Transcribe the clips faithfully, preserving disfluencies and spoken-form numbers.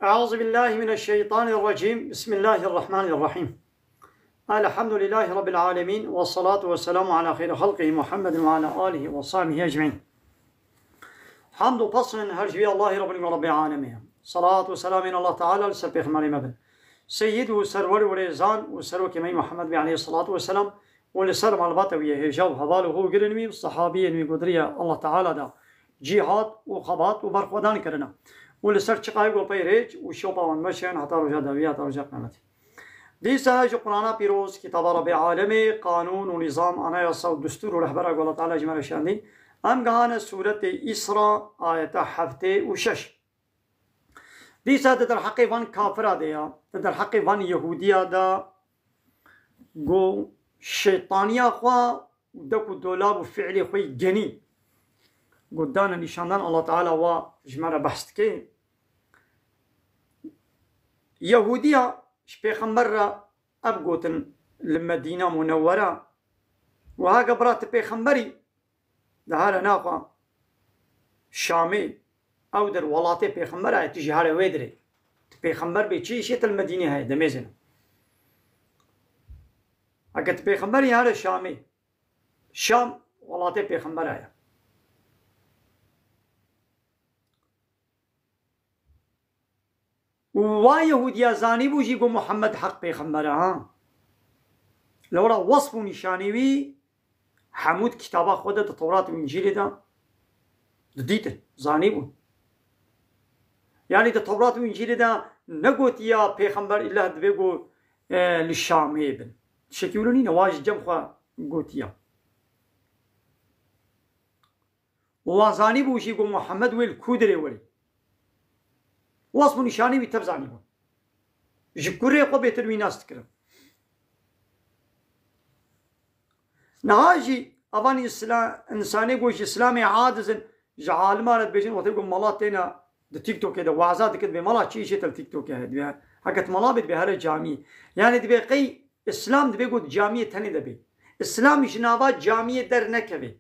أعوذ بالله من الشيطان الرجيم. بسم الله الرحمن الرحيم. الحمد لله رب العالمين، والصلاة والسلام على خير خلقه محمد وعلى آله وصحبه أجمعين. Hamd û pesn her ji vî Allahî Rabbî Rabbî Alemê ye. Salat û selamên Allah Teala li ser Pêxemberê me bin. Seyyid û serwer û rêzan û serokê me Muhammed Bey aleyhissalatu vesselam û li ser malbata wî yê hêja û heval û hûgirên wî û sehabiyên wî ku di riya Allah Teala de cîhad û xebat û berxwedan kirine û li ser çiqayê ku pey rêç û şopa wan meşên heta roja dawî, heta roja qiyametê. Dîsa ji Qur'ana pîroz, kitaba Rabbê Alemê, qanûn û nîzam, anayasa û destûr û rehbera ku Allah Teala ji me re şandî, em gihane sûretê Îsra, ayeta heftê û şeş. Dîsa di derheqê van kafira de ya, di derheqê van Yehûdiya de ku şeytaniya xwe û dek û dolab û fiilê xwe yî genî ku dane nîşandan, Allah Teala wa ji me re behs dike. Yehûdiya ji pêxember re ev gotin li Medîna Munewwere, wiha ke bira tu pêxemberî, di here naxwe Şamê, ew der welatê pêxembera ye, tu jî here wê dirê. Tu pêxember bê, çi îşê te li Medînê heye, demêzin. Heke tu pêxemberî, here Şamê. Şam welatê pêxembera ye. Û wa Yehûdiya zanîbû jî ku Muhammed heq pêxember e, ha. Li wira wesf û nîşanê wî hemû di kitaba xwe de, di Tewrat û Încîlê de didîtin, zanîbûn. Yanî di Tewrat û Încîlê de negotiya pêxember îllah divê ku, e, li Şamê bin. Tiştekî wilo nîne, wa ji cem xwe gotiya. Û wan zanîbû jî ku Muhammed wê li ku dirê werî. Wesf û nîşanî wî tev zanîbûn. Ji kurê xwe bêtir wî nas dikirin. Niha jî evan îsla-, însanê ku ji Îslamê aciz in, ji alima re dibêjin, wextê ku mala têne di TikTokê de waza dikin, dibê mala çi îşê te li TikTokê heye, dibê heke tu mala bê, dibê here camiyê. Yanî dibê qey Îslam dibê ku di camiyê tenê de bê. Îslam ji nava camiyê dernekeve.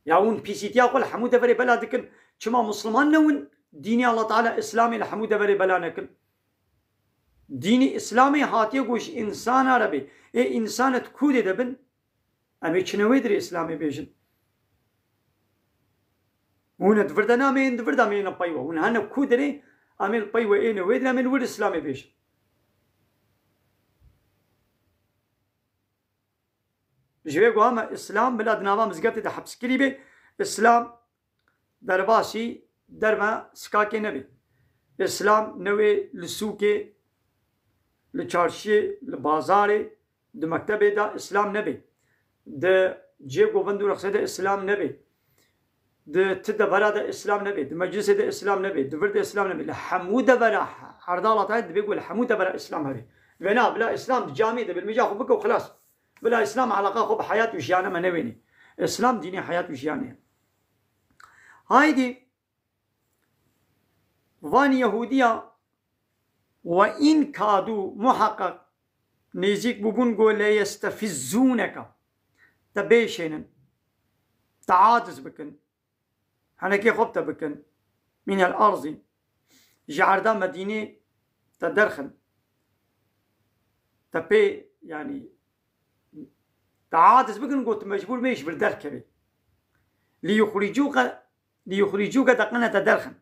Ya hûn pîsîtiya xwe li hemû deverê bela dikin. Çima Musliman ne hûn dînê Allah Teala Îslamê li hemû deverê bela nekin? Dînê Îslamê hatiye ku ji însana re bê. Ê însana di kûdê de bin, em ê çine wê dirê Îslamê bêjin. Hûn di vir de ne, em ê di vir de em ê ne pey we. Hûn hene kû dirê, em ê li pey we êne wê dirê, em ê li wir Îslamê bêjin. Ji vê guha me Îslam bila di nava mizgeftê de hepskirî bê, Îslam derbasî derve sikakê nebê. Îslam newê li sûkê, li çarşiyê, li bazarê, di mektebê de Îslam nebê. Di cê govend û rexsê de Îslam nebê. Di ti devera de Îslam nebê, di meclisê de Îslam nebê, di vir de Îslam nebê. Li hemû devera erdala te dibê ku li hemû devera Îslam hebe. Vêna bila Îslam di camê de bilmêja xwe bike û xilas. Bila Îslam eleqa xwe bi heyat û jiyana me newênê. Îslam dînê heyat û jiyanê ye. Haydî van Yehûdiya we în kadû muheqeq nêzîk bûbûn ku le yestefizzûneke. Te bêşênin. Te aciz bikin. Henekê xwe bi te bikin. Mînel arzî. Ji erda Medînê te derxin. Te pê, yanî, te aciz bikin ku tu mecbûr bê ji vir derkevî. Liyuxricûke, liyuxricûke te qine te derxin.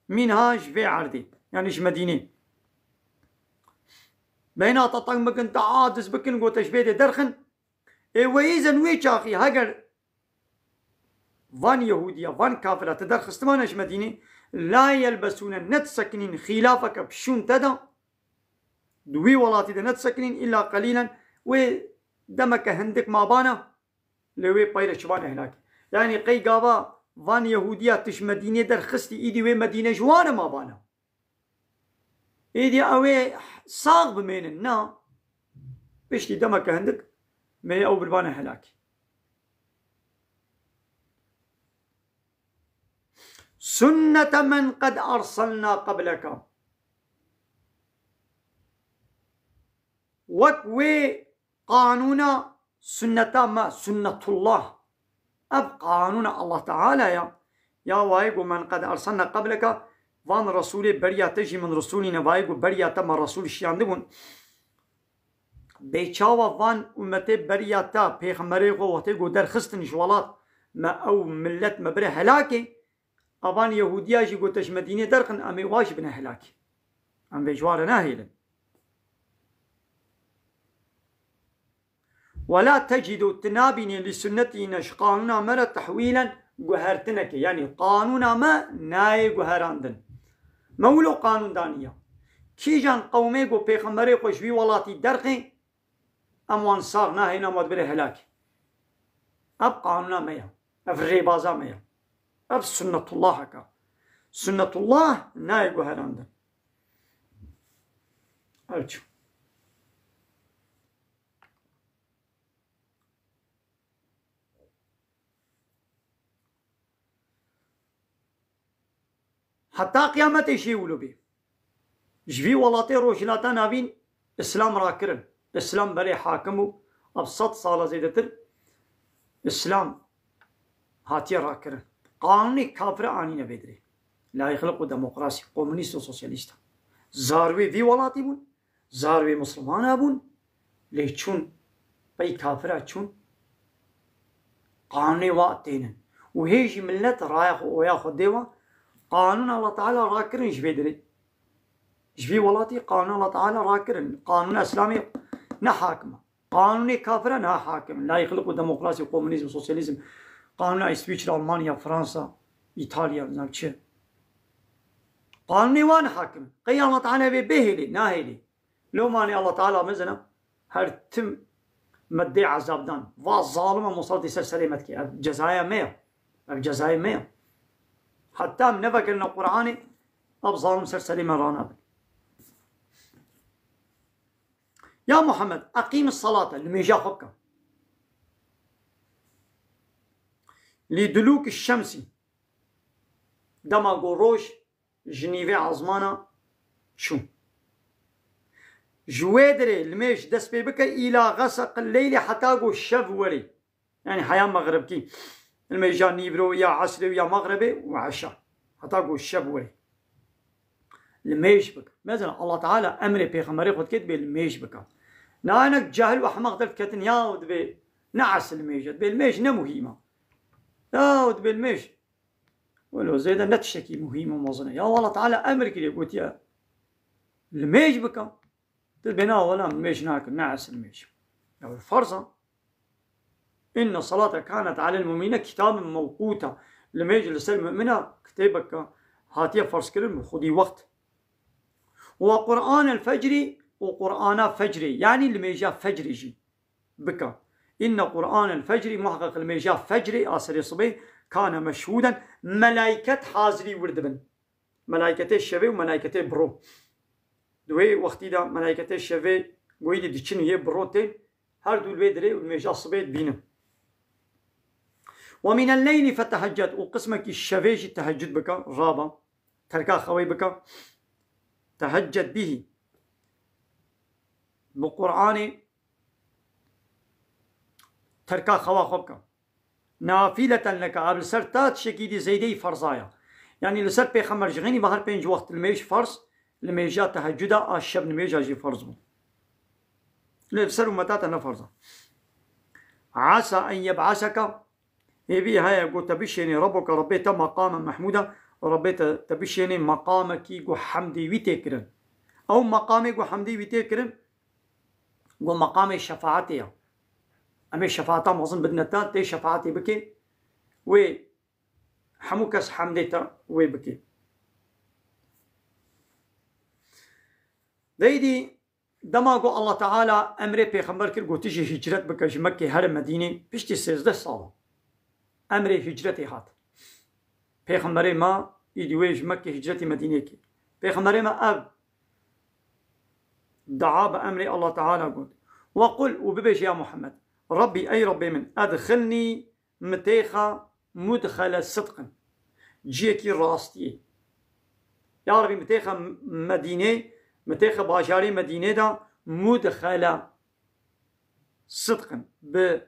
Mînha ji vê erdê, yanî ji Medînê. Beyna te teng bikin, te aciz bikin ku te ji vê dê derxin. Ê weyîzen wê çaxî heger van Yehûdiya, van kafira te derxistimane ji Medînê, la yelbesûne, nedisekinîn xîlafeke bi şûn te de, di wî welatî de nedisekinîn, îlla qelîlen, wê demeke hindik mabana, lê wê peyre çi bane hilakî. Yanî qey gava van Yehûdiya tu ji Medînê derxistî, îdî wê Medîne ji wan re mabana. Êdî ew ê sax bimênin, na. Piştî demeke hindik me ew birbane helakî. Sunnete men qed arsalna qebleke. Wek wê qanûna sunneta me, sunnetullah. Ev qanûna Allah Teala ya. Ya wayê ku men qed erselna qebleke, van Resûlê beriya te jî min Resûlî ne, wayê ku beriya te me Resûl şiyandibûn. Bê çawa van ummetê beriya te, pêxemberê xwe wextê ku derxistin ji welat me, ew millet me bire helakê, a van Yehûdiya jî ku te ji Medînê derxin, em ê wa jî bine helakê. Em vê ji wa re nahêlin. Wela tecidu, tu nabînî li sunnetîne, ji qanûna me re tehwîlen, guhertineke. Yanî qanûna me nayê guherandin. Me wilo qanûn daniya. Kîjan qewmê ku pêxemberê xwe ji wî welatî derxê, em wan sax nahêne, em wan dibire helakê. Ev qanûna me ya. Ev rêbaza me ya. Ev sunnetullaheke. Sunnetullah nayê guherandin. Ev çi? Heta qiyametê jî wilo bê. Ji vî welatê Rojhilata Navîn Îslam rakirin. Îslam berê hakim bû. Ev sed sala zêdetir Îslam hatiye rakirin. Qanûnê kafir anîne vê dirê. Layîqlik û demokrasî, komunîst û sosyalîst. Zarwê vî welatî bûn. Zarwê Mislimana bûn, lê çûn, pey kafira çûn, qanûnê wa tênin. Û hê jî millet raya xwe, oya xwe dê wa, qanûna Allah Teala rakirin ji vê dirê. Ji vî welatî qanûna Allah Teala rakirin. Qanûna Îslamê ne hakim e. Qanûnê kafira ne hakim. Layîqlik û demokrasî, komunîzm, sosyalîzm, qanûna Îswîçre, Almanya, Fransa, Îtalya, nizam çi. Qanûnê wan hakim. Qey Allah Teala vê bihêlê, nahêlê. Lomanê Allah Teala mezina her tim meddê ezabdan. Va zalima musaltî ser serê me dike. Ev cezaya me ya. Ev cezaya me ya. Heta em nevekirine Qur'anê, ev zalim ser serê me ranabin. Ya Muhammed, eqîmis salate, limêja xwe bike. Li dulûki şemsî, dema ku roj ji nîvê ezmana çû. Ji wê dirê limêj dest pê bike, îla xeseqil leylî, heta ku şev werê. Yanî heya mexribkî. Limêja nîvro ya esrê û ya mexribê û eşa. Heta ku şev werê. Limêj bike. Mesela Allah Teala emrê pêxemberê xwe dike, dibê limêj bike. Na hinek cahil û ehmeq derdiketin, ya dibê ne esr limêj e. Dibê limêj ne muhîm e. Ya dibê limêj. Welo zêde ne tiştekî muhîm û mezin e. Ya Allah Teala emr kiriye, gotiye, limêj bike. Tu dibê na wela limêj nakin, ne esr limêj. Ya ferz e. Inne salate kanet alel mu'minine kitaben mewquta. Limêj li ser mu'mina kitêbeke hatiye ferzkirin bi xwedî wext. Ve Qur'anel fecrî û Qur'ana fecrê, yanî limêja fecrê jî bike. Inne Qur'anel fecrî, muheqeq limêja fecrê, a serê sibê, kane meşhûden, melayket hazirî wir dibin. Melayketê şevê û melayketê biro. Di wê wextî de melayketê şevê goyî diçin û yê biro tên, her du li wê dirê û limêja sibê dibînin. Ve minel leylî fetehecced, û qismekî şevê jî teheccud bike, raba, terka xewê bike. Tehecced bihî. Bi Qur'anê terka xewa xwe bike. Nafileten leke, ev li ser ta tiştekî dî zeydeyî ferza ye. Yanî li ser pêxember ji xênî ve her pênc wext limêj ferz, limêja tehecuda a şev nimêja jî ferz bû. Lê li ser ummeta te ne ferz e. Asa en yeb'aseke, hêvî heye ku te bişênê Rebbuke, Rebbê te, meqamen mehmûda, Rebbê te, te bişênê meqamekî ku hemdê wî tê kirin. Ew meqamê ku hemdê wî tê kirin, Got meqamê şefaetê ya. Em ê şefaeta mezin bidine te, tê şefaetê bikê. Wê hemû kes hemdê te wê bikê. Deydî dema ku Allah Teala emrê pêxember kir, got, tu jî hicret bike ji Mekkê here Medînê, piştî sêzdeh sala emrê hicretê hat. Pêxemberê me îdî wê ji Mekkê hicretî Medînê kir. Pêxemberê me ev dua bi emrê Allah Teala got. Ve qul, û bibêje ya Muhammed, Rabbî, ey Rabbê min, edxilnî, min têxe mudxele sidqin. Ciyekî rastiyê. Ya Rabbî, min têxe Medînê, min têxe bajarê Medînê de mudxele sidqin. Bi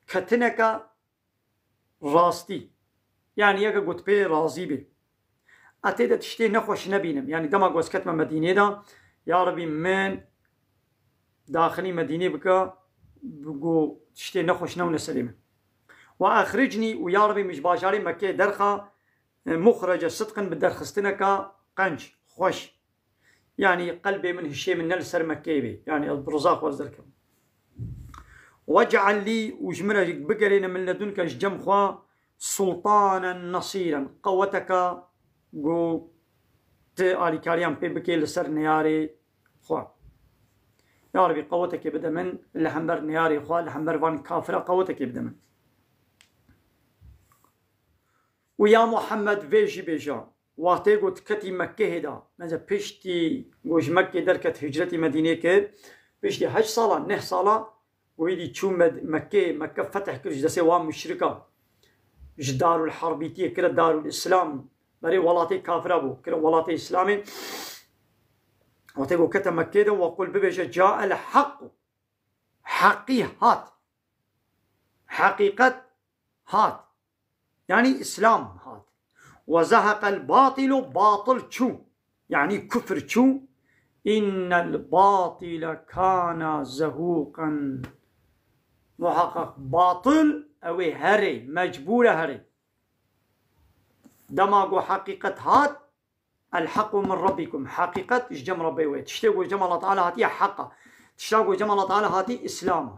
ketineke rastî. Yanî yeke ku tu pê razî bî. Ez tê de tiştê nexweş nebînim. Yanî dema ku ez ketime Medînê de, ya Rebî min daxilî Medînê bike, bi ku tiştê nexweş newne serê min. Ve exricnî û ya Rebî min ji bajarê Mekkeyê derxe, e, muxrece sidqin bi derxistineke qenc, xweş. Yanî qelbê min, hişê min ne li ser Mekkeyê bê. Yanî ez bi riza xwe ez derkevim. Wec'el lî û ji min re bigerêne min ledunke ji cem xwe sultanen nesîren. Qeweteke ku tu alîkariyan pê bikê li ser neyarê xwe. Ya Rebî qewetekê bide min li hember neyarê xwe, li hember van kafira qewetekê bide min. Û ya Muhammed vê jî bêje, wextê ku tu ketî Mekkehê de, mesela piştî ku ji Mekkê derket hicretî Medînê kir, piştî heşt sala, neh sala, ku êdî çû Med-, Mekkê, Mekke fetih kir ji destê wan muşrika, ji Darul Herbîtiyê kire Darul Îslam, berê welatê kafira bû, kire welatê Îslamê. Wextê ku kete Mekkê de, we qul bibêje, "Cael heqq." Heqî hat. Heqîqet hat. Yanî Îslam hat. "Ve zeheqel batilu", batil çû. Yanî kufr çû. "Innel batile kana zehuqen." Muhaqqaq batil ew ê herê, mecbûr e herê. Dema ku heqîqet hat, "El hequ min rabbikum." Heqîqet ji cem Rebbê we. Tiştê ku ji cem Allah Teala hatiye heq e. Tişta ku ji cem Allah Teala hatî Îslam e.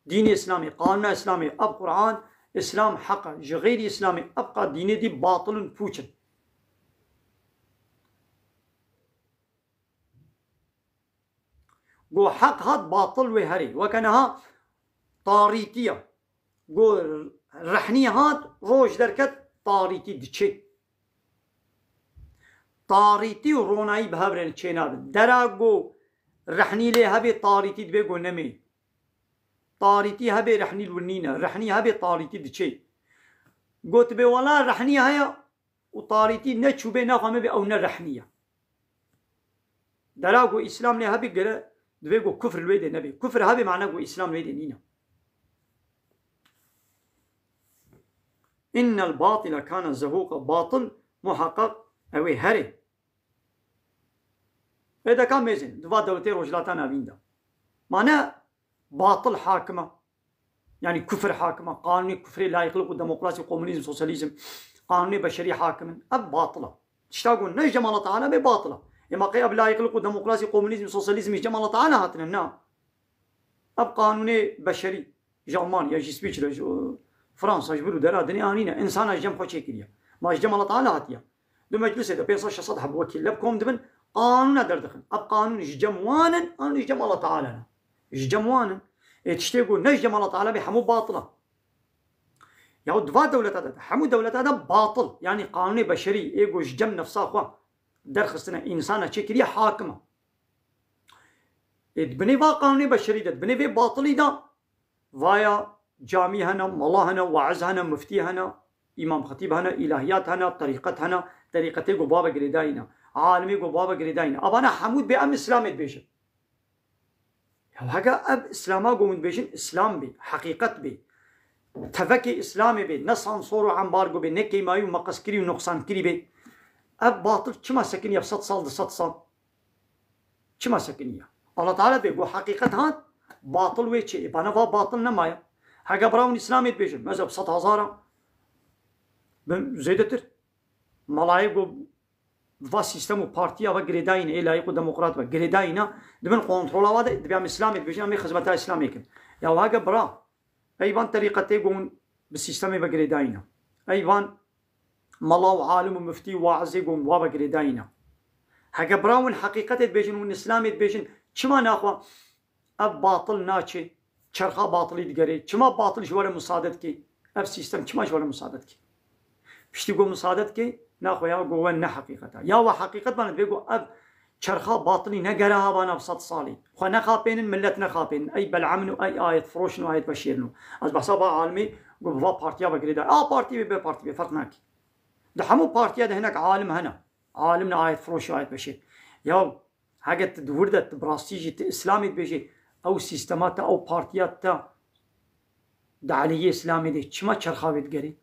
Dînê Îslamê, qanûna Îslamê, ev Quran, Îslam heq e. Ji xeyrî Îslamê ev qa dînê dî batil in, pûç in. Go heq hat, batil wê herê. Weke niha tarîtiya. Go rehnî hat, roj derket, tarîtî diçe. Tarîtî û ronayî bi hev re çênabin. Dera go rehnî lê hebe, tarîtî dibe go nemê. Tarîtî hebe, rehnî li wir nîne. Rehnî hebe, tarîtî diçe. Go tu bê wela rehnî heye û tarîtî neçûbê, naxwe me bê ew ne rehnî ye. Dera ku Îslam lê hebe gere, divê ku kufr li wê de nebe. Kufr hebe, mana ku Îslam li wê de nîne. "Innel batile kane zehuqa", batil muhaqqaq ew ê herê. Ê deka mêzin, di va dewletê Rojhilata Navîn de. Mane batil hakim e. Yanî kufr hakim e. Qanûnê kufrê, layîqlik û demokrasî, komunîzm, sosyalîzm, qanûnê beşerî hakim in. Ev batil e. Tişta ku ne ji cem Allah Teala bê, batil e. Ê ma qey ev layîqlik û demokrasî, komunîzm, sosyalîzm ji cem Allah Teala hatine? Na. Ev qanûnê beşerî ji Almanya, ji Îsviçre, ji, e, Fransa, ji vir û dera dinê anîne. Însana ji cem xwe çêkiriye. Ma ji cem Allah Teala hatiye? Di meclisê de pênc sed şeş sed heb wekî lev kom dibin, qanûna derdixin. Ev qanûn ji cem wan in, an ji cem Allah Teala ne? Ji cem wan in. Ê tiştê ku ne ji cem Allah Teala bê, hemû batil e. Ya di va dewleta de, hemû dewleta de batil, yanî qanûnê beşerî, ê ku ji cem nefsa xwe derxistine, însana çêkiriye, hakim e. Ê di binê va qanûnê beşerî de, di binê vê batilî de, vaya camî hene, mala hene, waiz hene, muftî hene, îmam xetîb hene, îlahiyat hene, terîqet hene, terîqetê ku bava girêdayî ne, alimê ku bava girêdayî ne. Avana hemû dibê em Îslamê dibêjin. Ya heke ev Îslama ku hûn dibêjin Îslam bê, heqîqet bê, tevekê Îslamê bê, ne sansor û embargo bê, ne kêmayî û meqeskirî û nuqsankirî bê, ev batil çima sekiniye sed sal, du sed sal? Çima sekiniye? Allah Teala bê, got heqîqet hat, batil wê çê. Ê, bana va batil nemaye. Heke bira hûn Îslamê dibêjin, mezheb sed hezar a, bi zêdetir. Melayê got va sîstem û partiya ve girêdayî ne, ê layîq û demokrat ve girêdayî ne, di bin kontrola ve de, dibê em Îslamê dibêjin, em ê xizmeta Îslamê kin. Ya heke bira, ey van terîqetê got hûn bi sîstemê ve girêdayî ne. Ey van mala û alim û muftî û waizê got hûn wa ve girêdayî ne. Heke bira hûn heqîqetê dibêjin, hûn Îslamê dibêjin, çima naxwe ev batil naçe, çerxa batilî digerê? Çima batil ji we re musade dike? Ev sîstem çima ji we re musade dike? Piştî got musade dike, naxwe ya got we ne heqîqet e. Ya we heqîqet bane, divê got ev çerxa batilî negere ha bana sed salî. Xwe nexapênin, millet nexapênin. Ey bel'emn û ey ayet firoşin û ayet veşêrin û. Ez behsa va alimî got bi va partiya ve girêdayî. A partî bê, bê partî bê, ferq nake. Di hemû partiya de hinek alim hene. Alim ne ayet firoş û ayet veşêr. Ya heke tu di wir de, tu bi rastî jî tu Îslamê dibêjî, ew sîstema te, ew partiya te di aleyhê Îslamê de çima çerxa wê digerî?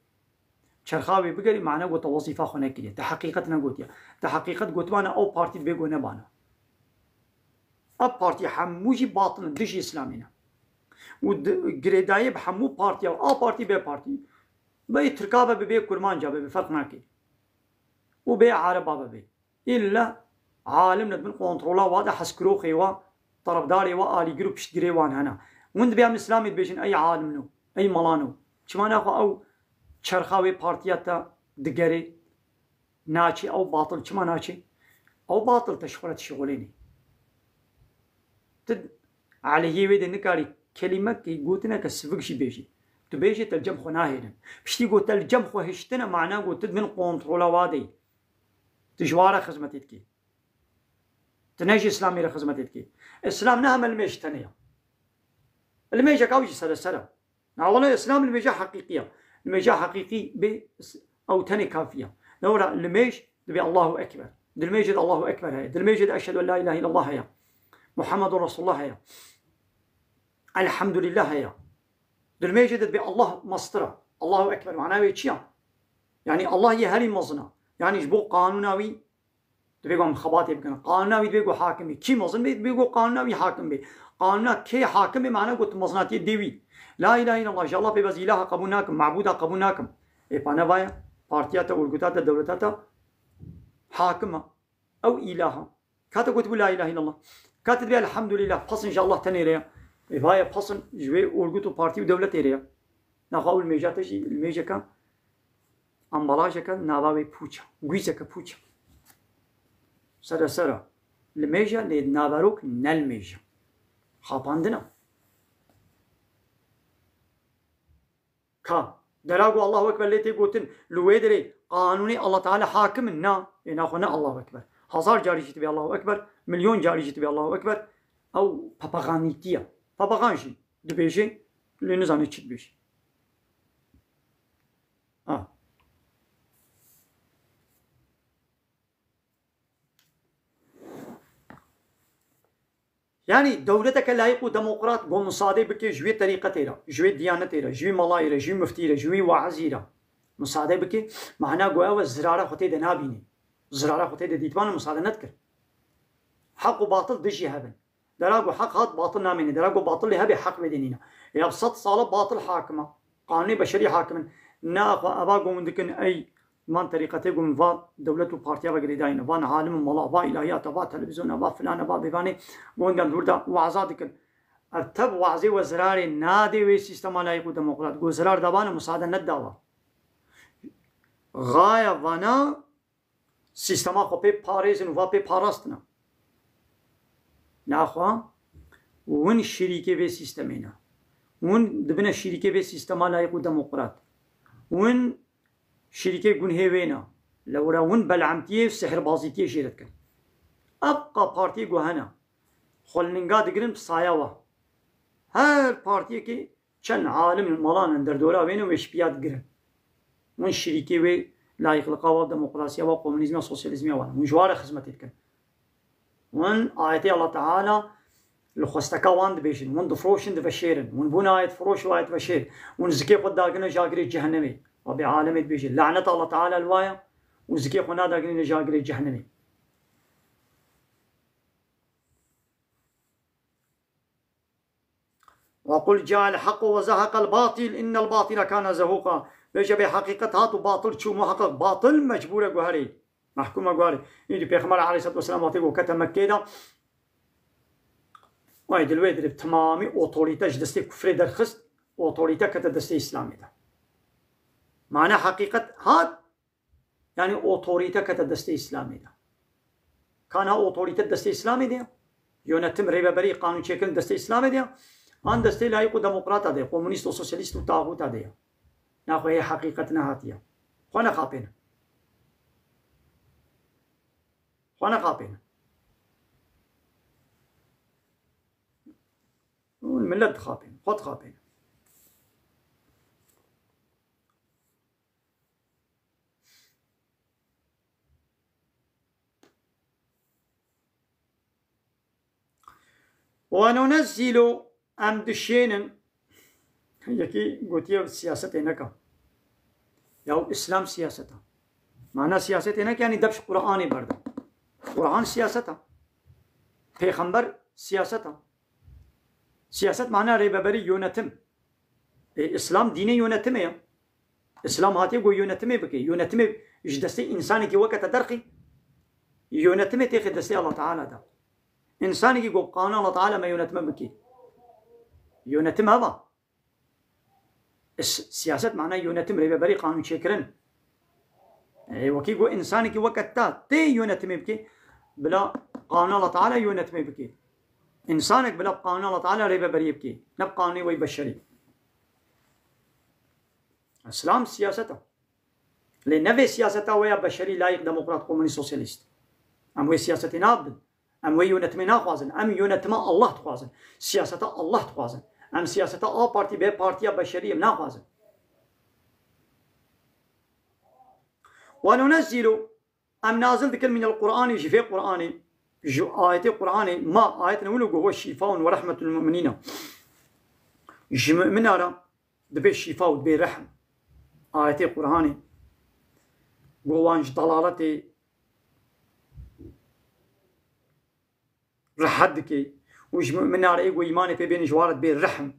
Çerxa wê bigerî, mana got te wezîfa xwe nekiriye. Te heqîqet negotiye. Te heqîqet gotibana ew partî dibê got nebana. Ev partî hemû jî batil in, dijî Îslamê ne. Û di, girêdayî bi hemû partiya, A partî, B partî. Bê Tirka be, bibê Kurmanca be, bi ferq nake. Û bê Ereba be bê. Îlle alim li bin kontrola wa de hezkiroxê wa, terefdarê wa, alîgir û piştgirê wan hene. Hûn dibê em Îslamê dibêjin, ey alimno, ey melano. Çima naxwe ew çerxa wê partiya te digerê, naçê, ew batil çima naçê? Ew batil te ji xwe re dişixulênî. Tu aleyhê wê de nikarî kelîmekê, gotineke sivik jî bêjî. Tu bêjê te li cem xwe nahêlin. Piştî got te li cem xwe hiştine, mana got tu di bin kontrola wa de yî. Tu ji wa re xizmetê dikî. Tu ne ji Îslamê re xizmetê dikî. Îslam ne heme limêj tenê ya. Limêjek ew jî sereser e. Na wele Îslam limêja heqîqî ya. Limêja heqîqî bê s-, ew tenê kafî ya. Lewra limêj dibê Allahu Ekber. Di limêjê de Allahu Ekber heye. Di limêjê de Eşhedü en la ilahe illallah heye. Muhammedun Resulullah heye. Elhamdülillah heye. Di limêjê de dibê Allah mastir e. Allahu Ekber. Mana wê çi ya? Yani Allah yê herî mezin e. Yani ji bo qanûna wî Divê ku em xebatê bikin. Qanûna wî divê ku hakim bê. Kî mezin bê, divê ku qanûna wî hakim bê. Qanûna kê hakim bê, mana ku tu mezinatiyê dê wî. La ilahe illallah, ji Allah pê bez îlaha qebûl nakim, mabûda qebûl nakim. Ê pa ne vaya, partiya te, urguta te, dewleta te hakim e. Ew îlaha. Ka te gotibû la ilahe illallah. Ka te divê elhamdulillah, pesin ji Allah tenê re ye. Ê vaya pesin ji wê urgut û partî û dewletê re ye. Naxwe ew limêja te jî, limêjeke Ambalajeke nava wê pûç e. Guîzeke pûç e. Sere sere. Limêj e, lê naverok ne limêj e. Xapandin e. Ka. Dera ku Allahu Ekber lê tê gotin, li wê derê qanûnê Allah Teala hakim in, na. Ê naxwe ne Allahu Ekber. Hezar carî jî tibê Allahu Ekber, milyon carî jî tibê Allahu Ekber. Ew papaxanîtî ye. Papaxan jî dibêje, lê nizane çi dibêje. Ha. Yani dewleteke layîq û demokrat ku misadê bike ji wê terîqetê re, ji wê diyanetê re, ji wê melayê re, ji wê miftî re, ji wê waizî re. Misade bike, mana ku ew e zirara xwe tê de nabînî. Zirara xwe tê de dîtibana misade nedikir. Heq û batil dijî hev in. Dera ku heq hat, batil namîne. Dera ku batil lê hebe, heq wê de nîne. Ya sed sala batil hakim e. Qanûnê beşerî hakim in. Naxwe eva ku hûn dikin, ey, van terîqetê ku min va dewlet û partiya ve girêdayî ne. Van alim û mala, va îlahiyata, va televîzyona, va filane, va bêvanê. Ku hûn dem dûr de waza dikin. Ev tev wazê we zirarê nadê wê sîstema layîq û demokrat. Ku zirar dabane, musade nedawa. Xaya vana Sîstema xwe pê parêzin û va pê parastina. Naxwe, win şirîkê vê sîstemê ne. Win dibine şirîkê vê sîstema layîq û demokrat. Win şirîkê gunhê wê ne. Lewra win belemtiyê, sihirbazîtiyê jê re dikin. Ev qa partiyê ku hene. Xwe li ninga digirin bi saya we. Her partiyekê Çend alim malan in derdora wê ne wê şipiya digirin. Hûn şirîkê wê layîqliqa wa, demokrasiya wa, komunîzmiya, sosyalîzmiya wan. Hûn ji wa re xizmetê dikin. Hûn ayetê Allah Teala li xwesteka wan dibêjin. Hûn difroşin, diveşêrin. Hûn bûne ayet firoş û ayet veşêr. Hûn zikê xwe dagirine ji agirê cehennemê. Rabê alemê dibêje. Lanet Allah Teala li wa ye. Û zikê xwe nadagirîne ji agirê cehennemê. وقل جاء الحق وزهق الباطل إن الباطل كان زهوقا. Bêje bê heqîqet hat û batil çû, muheqeq batil mecbûr e guherê. Mehkûm e guherê. Îdî Pêxember aleyhisselatu vesselam wextê ku kete Mekkê de, wayê di li wê dirê bi temamî otorîte ji destê kufrê derxist, otorîte kete destê Îslamê de. Mane heqîqet hat, Yani otorîte kete destê Îslamê de. Kana otorîte destê Îslamê de ye? Yönetim, rêveberî, qanûnçêkirin destê Îslamê de ye? An destê layîq û demokrata de ye, komûnîst û sosyalîst û taxûta de ye? Naxwe hê heqîqet nehatiye. Xwe nexapêne. Xwe nexapêne. Hûn millet dixapêne. Xwe dixapêne. Ve nunezzilu, em dişênin, yekî gotiye siyasetê neka. Ya Îslam siyaseta. Mana siyasetê ne ki, yanî dep ji Qur'anê berde. Qur'an siyaseta. Pêxember siyaseta. Siyaset mana rêveberî, yönetim. E, Îslam dînê yönetimê ya. Îslam hatiye ku yönetimê bike. Yönetimê ji destê însanekî weke te derxî. Yönetimê têxe destê Allah Teala de. Însanekî ku qanûn Allah Teala me yönetime bike. Yönetim heva. Is-, siyaset mana yönetim, rêveberî, qanûn çêkirin. E, wekî ku însanekî weke te tê yönetimê bike, bila qanûn Allah Teala yönetimê bike. Însanek bila qanûn Allah Teala rêveberiyê bike. Ne bi qanûnê wê beşerî. Îslam siyaseta. Lê ne vê siyaseta wê ya beşerî, layîq, demokrat, komunîst, sosyalîst. Em wê siyasetê nabin. Em wê yönetimê naxwazin. Em yönetima Allah dixwazin. Siyaseta Allah dixwazin. Em siyaseta A partî, B partiya beşerî em naxwazin. Ve nunezzilu, em nazil dikin minel Qur'anî, ji vê Qur'anê, ji ayetê Qur'anê, ma ayetên wilo ku huwe şîfaun ve rehmetul mu'minîna. Ji mu'mina re dibe şîfa û dibe rehm. Ayetê Qur'anê ku wan ji dalaletê rehet dike û ji mu'mina re ê ku îmanê pê bêne ji wan re dibe rehm.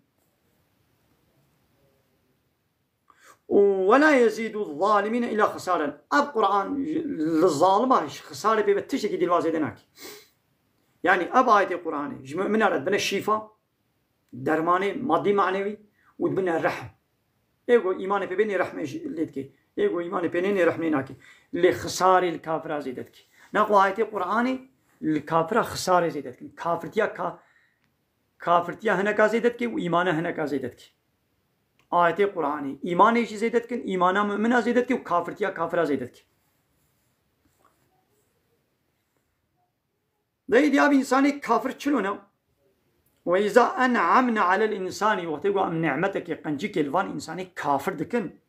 Û "Ve la yezîdu zalimîne îla xisaren." Ev Qur'an li zalima ji xisarê pê ve tiştekî dî li wa zêde nake. Yanî ev ayetê Qur'anê ji mu'mina re dibine şîfa, dermanê madî manewî û dibine rehm. Ê ku îmanê pê bêne rehmê jî lê dike. Ê ku îmanê pê nêne rehmê nake. Lê xisarê li kafira zêde dike. Naxwe ayetê Qur'anê li kafira xisarê zêde dikin. Kafirtiya ka-, kafirtiya hineka zêde dike û îmana hineka zêde dike. Ayetê Qur'anê îmanê jî zêde dikin, îmana mumina zêde dike û kafirtiya kafira zêde dike. Dayî diya bi însanê kafir çilo ne? "Ve îza en'amne alel însani", wextê ku em nîmetekê, qencikê li van însanê kafir dikin,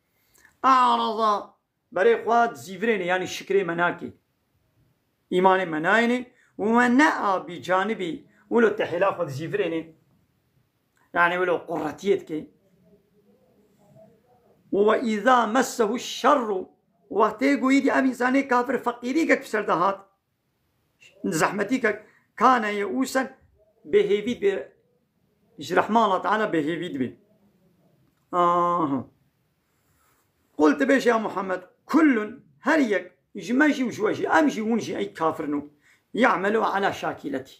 "a'raza", berê xwe dizîvirêne, yanî şikrê me nake. Îmanê me nayêne, "ve ne'a bi canibî", wilo tehêla xwe dizîvirêne. Yanî wilo quretiyê dike. "Ve îza messehu şerru", wextê ku îdî ev însanê kafir feqîrîkek bi ser de hat, zehmetîkek, "kane ye'ûsen", bêhêvî dibe, ji rehma Allah Teala bêhêvî dibe. Aha. "Qul", tu bêje ya Muhammed, "kullun", her yek, ji me jî û ji we jî, em jî hûn jî ey kafir in û "ya'melu ala şakîletî".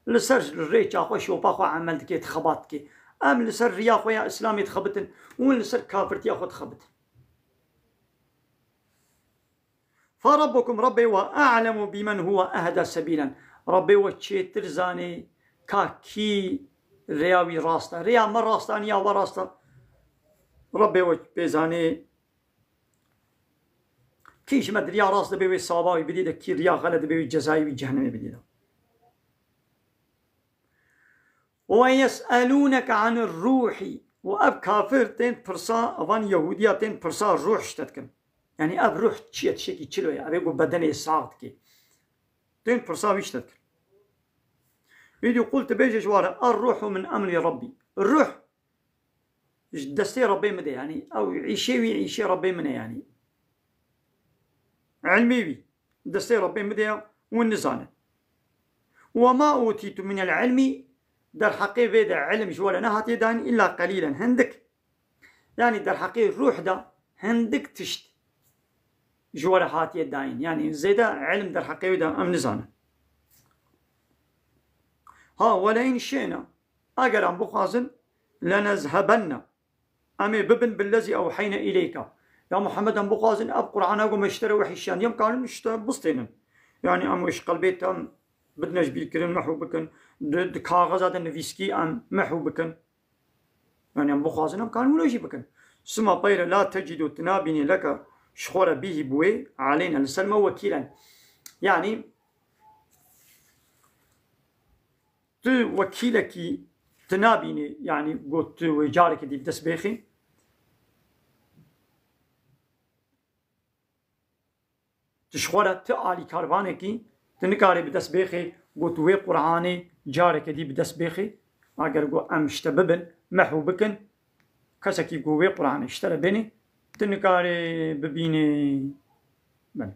Li ser rêça xwe, şopa xwe emel dike, dixebat dike. Em li ser riya xwe ya Îslamê dixebitin, hûn li ser kafirtiya xwe dixebitin. "Fe rabbukum", Rabbê we, "a'lemu bimen huwe ehda sebîlen". Rabbê we çêtir zanê ka kî rêya wî rast e. Rêya me rast e, an ya we rast e. Rabbê we pê zanê. Kî ji me di riya rast dibe wê saba wî bidî de, kî riya xelet dibe wê cezayê wî cehennemê bidî de. "Ve yes'elûneke anir rûhî", û ev kafir tên pirsa, evan Yehûdiya tên pirsa rûh ji te dikin. Yanî ev rûh çi ye, tiştekî çilo ye, ev ê ku bedenê sax dike. Tên pirsa wî ji te dikin. Îdî qul, tu bêje ji wan re, "Er-ruhu min emrî Rabbî." Ruh ji destê Rabbê min de, yanî ew îşê wî, îşê Rabbê min e, yanî. Ilmê wî destê Rabbê min de ya, hûn nizanin. "Ve ma utîtu minel ilmî", derheqê vê de ilim ji we re nehatiye dayîn, "îlla qelîlen", hindik. Yanî derheqê ruh de hindik tişt ji we re hatiye dayîn. Yanî zêde ilim derheqê wê de em nizanin. Ha, "Weleyn şe'na", eger em bixwazin, "lenezhebenne", em ê bibin "billezî ewheyne îleyke". Ya Muhammed, em bixwazin ev Qur'ana ku me ji te re wehî şiyandiye, em karin ji te bistênin. Yanî em wê ji qelbê te em bidine ji bîrkirin, mehû bikin, di, di kaxeza de nivîskî em mehû bikin. Yanî em bixwazin, em karin wilo jî bikin. "Suma peyre la tecidû", tu nabînî, "leke", ji xwe re, "bihî", bi wê, "aleyne", li ser me, "wekîlen". Yanî tu wekîlekî, tu nabînî, yanî got tu wê careke dî bi dest bêxî. Tu ji xwe re, tu alîkarvanekî, tu nikarî bi dest bêxî, got wê Qur'anê careke dî bi dest bêxî. Eger got em ji te bibin, mehû bikin, kesekî got wê Qur'anê ji te re bênî, Tu nikarî bibînî. Belê.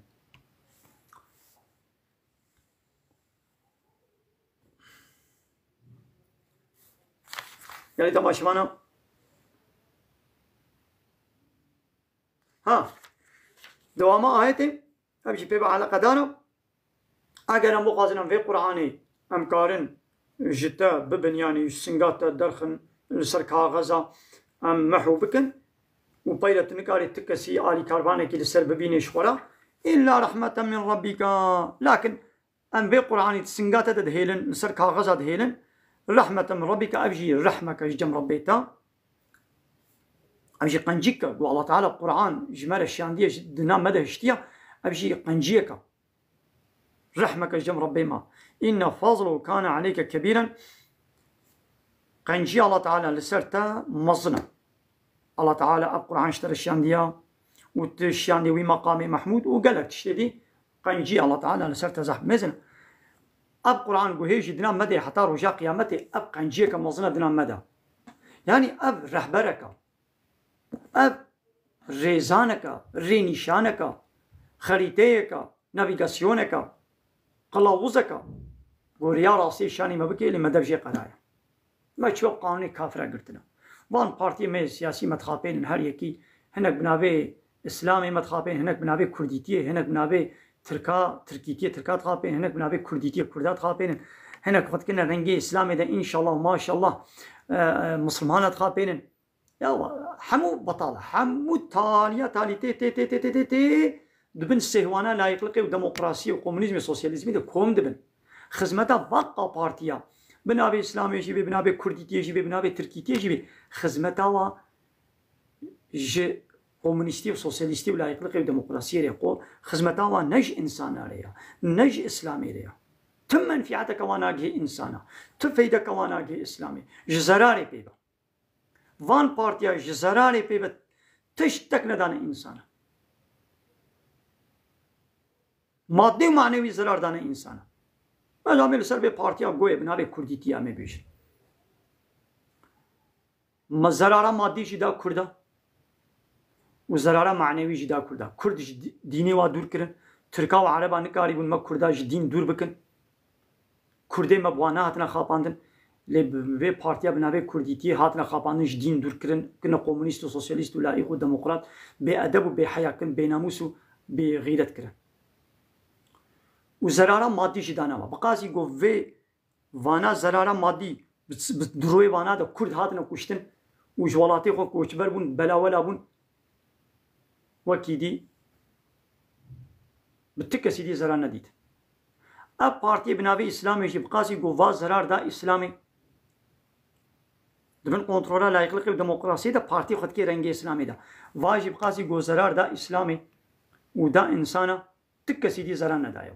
Gelî temaşevana. Ha. Dewama ayetê. Ev jî pê ve eleqedar e. Eger em bixwazin em vê Qur'anê em karin ji te bibin, yanî ji singa te derxin, li ser kaxeza em mehû bikin û peyre tu nikarî tu kesî alîkarvanekî li ser bibînê ji xwe re, illa rehmeten min rabbika. Lakin em vê Qur'anî di singa te de dihêlin, li ser kaxeza dihêlin, rehmeten min rabbika, ev jî rehmeke ji cem Rebbê te. Ev jî qencîk e. Ku Allah Teala Qur'an ji me re şiyandiye, ji dina me de hiştiye, ev jî qenciyek e. Rehmeke ji cem Rebbê me. Inne fazluhu kane aleyke kebîren. Qenciya Allah Teala li ser te mezin e. Allah Teala ev Qur'an ji te re şiyandiya û tu şiyandî wî meqamê Mehmûd û gelek tiştê dî. Qenciya Allah Teala li ser te zehf mezin e. Ev Qur'an guhê jî dina me de heta roja qiyametê ev qenciyeke mezin e dina me de. Yanî ev rehbereke, ev rêzaneke, rênîşaneke, xerîteyeke, navîgasyoneke, qilawuzeke, ku riya rastî şanî me bike, lê me dev jê qeraye. Me çiyo qanûnê kafira girtine. Van partiyê me siyasî me dixapênin her yekî, hinek bi navê Îslamê me dixapên, hinek bi navê Kurdîtiyê, hinek bi navê Tirka, Tirkîtiyê Tirka dixapên, hinek bi navê Kurdîtiyê Kurda dixapênin, hinek xwe dikine rengê Îslamê de, înşallah, maşallah, e, e, misilmana dixapênin. Ya hemû betal, hemû taliya talî tê, tê, tê, tê, tê, tê, tê, di bin sêhwana layîqliqê û demokrasiyê û komunîzmê, sosyalîzmê de kom dibin. Xizmeta vaqa partiya, bi navê Îslamê jî bê, bi navê Kurdîtiyê jî bê, bi navê Tirkîtiyê jî bê, xizmeta wa ji komunîstî û sosyalîstî û layîqliqê û demokrasiyê re xwe, xizmeta wa ne ji însana re ya, ne ji Îslamê re ya. Tu menfîeteke wa nagihê însana, tu feydeke wa nagihê Îslamê. Ji zerarê pê be. Van partiya ji zerarê pê ve tiştek nedane însana. Maddi û manewî zerar dane însana. Mezamê li ser vê partiya goyê bi navê Kurdîtiya me bêjin. Me zerara maddi jî da Kurda. Û zerara manewî jî da Kurda. Kurd ji dî-, dînê wa dûr kirin. Tirka û Ereba nikarîbûn me Kurda ji dîn dûr bikin. Kurdê me bi wan nehatine xapandin. Lê bi vê partiya bi navê Kurdîtiyê hatine xapandin, ji dîn dûr kirin, kirine komunîst û sosyalîst û laîq û demokrat, bêedeb û bêheya kirin, bênamûs û bêxîret kirin. Û zerara madî jî dane me. Bi qasî ku vê vana zerara madî, bi, bi duroyê vana de Kurd hatine kuştin û ji welatê xwe koçber bûn, belawela bûn. Wekî dî bi ti kesî dî zerar nedît. Ev partiyê bi navê Îslamê jî bi qasî ku va zerar da Îslamê. Di bin kontrola layîqliqê û demokrasiyê de partî xwe dikê rengê Îslamê de. Va jî bi qasî ku zerar da Îslamê û da însana, ti kesî dî zerar nedaye.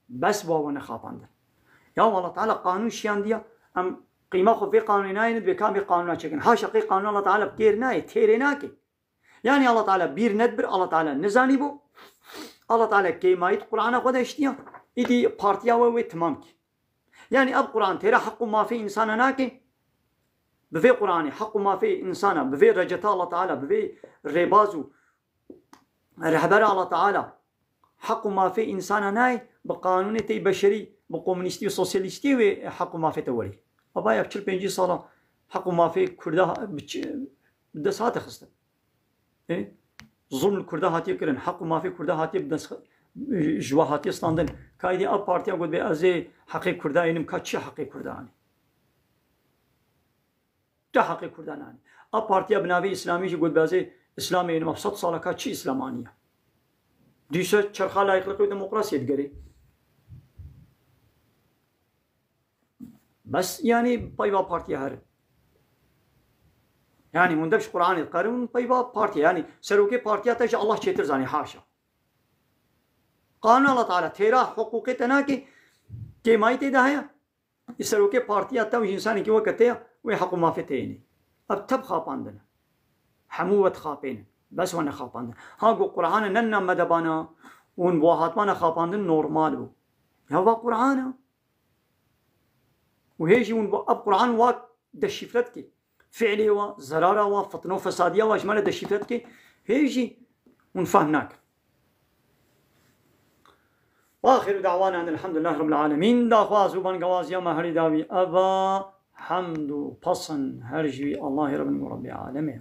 Bes wa we nexapandin. Ya Allah Teala qanûn şiyandiya, em qîma xwe vê qanûnê nayêne, divê ka vê qanûna çekin. Haşa qê qanûna Allah Teala bi kêr nayê, têrê nake. Yani Allah Teala bîr nedibir, Allah Teala nizanî bû. Allah Teala kêmayî di Qur'ana xwe de hiştiya. Îdî partiya we wê timam kî. Yani ev Qur'an têra heq û mafê însana nake. Bi vê Qur'anê heq û mafê însana, bi vê receta Allah Teala, bi vê rêbaz û rehbera Allah Teala heq û mafê însana nayê, bi qanûnê tê beşerî, bi komunîstî û sosyalîstî wê heq û mafê te werî. Ava ya çil pêncî sala heq û mafê Kurda ha-, bi çi, bi dest hate xistin. E? Zulm li Kurda hatiye kirin, heq û mafê Kurda hatiye bi dest xi-, ji wa hatiye standin. Kaydê ev partiya got bê ez ê heqê Kurda ênim, ka çi heqê Kurda anî? Tu heqê Kurdan anî. A partiya bi navê Îslamî jî got, "Bazê Îslamê ênim." Ev sed sala ka çi Îslam aniye? Dîsa çerxa layîqliqê û demokrasiyê digerê. Bes, yanî, pey va partiya herin. Yanî, hûn dev ji Qur'anê diqerin, hûn pey va partiya. Yanî, serokê partiya te ji Allah çêtir zanî, haşa. Qanûn Allah Teala têra hiqûqê te nake, kêmayî tê de heye. Î serokê partiya te û ji însanekî weke te ya, wê heq û mafê te yê nê. Ev tev xapandin e. Hemû we dixapênin. Bes we nexapandin. Ha ku Qur'an e, ne nina me de bana, hûn bo hatmana xapandin normal bû. Ya va Qur'an e. Û hê jî hûn bo ev Qur'an wa deşîfre dikê. fiilê wa, zerara wa, fitne û fesadiya wa ji me re deşîfre dike, hê jî hûn fehm nakin. Wa axiru da'wana enel hamdulillah rabbil alemin. Daxwaz û bangewaziya me herî dawî eva, hemd û pesin her ji wî Allahê Rabbin û Rabbê alemê.